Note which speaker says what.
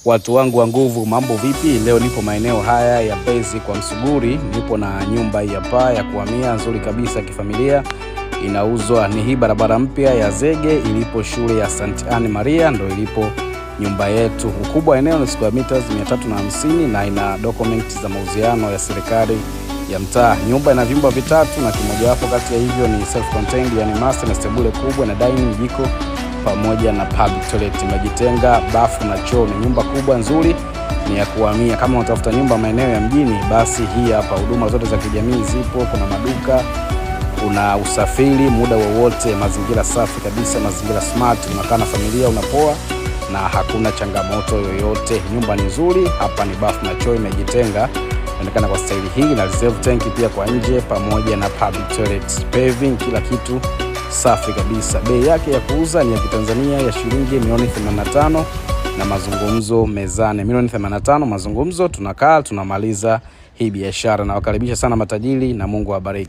Speaker 1: Watu wangu wa nguvu, mambo vipi? Leo nipo maeneo haya ya Mbezi kwa Msuguri, nipo na nyumba hii hapa ya kuhamia nzuri kabisa kifamilia, inauzwa. Ni hii barabara mpya ya zege ilipo shule ya St. Anne Maria, ndo ilipo nyumba yetu. Ukubwa eneo ni square meters 350 na ina document za mauziano ya serikali ya mtaa. Nyumba ina vyumba vitatu na kimojawapo kati ya hivyo ni self contained, yani master na sebule kubwa na dining, jiko pamoja na public toilet. Imejitenga bafu na choo. Ni nyumba kubwa nzuri, ni ya kuhamia. Kama unatafuta nyumba maeneo ya mjini, basi hii hapa. Huduma zote za kijamii zipo, kuna maduka, kuna usafiri muda wowote, mazingira safi kabisa, mazingira smart, unakaa na familia, unapoa na hakuna changamoto yoyote. Nyumba ni nzuri, hapa ni bafu na choo imejitenga, inaonekana kwa staili hii, na reserve tank pia kwa nje, pamoja na public toilet, paving, kila kitu safi kabisa. Bei yake ya kuuza ni ya Kitanzania ya shilingi milioni 85 na mazungumzo mezani. Milioni 85 mazungumzo, tunakaa tunamaliza hii biashara. Nawakaribisha sana matajiri na Mungu awabariki.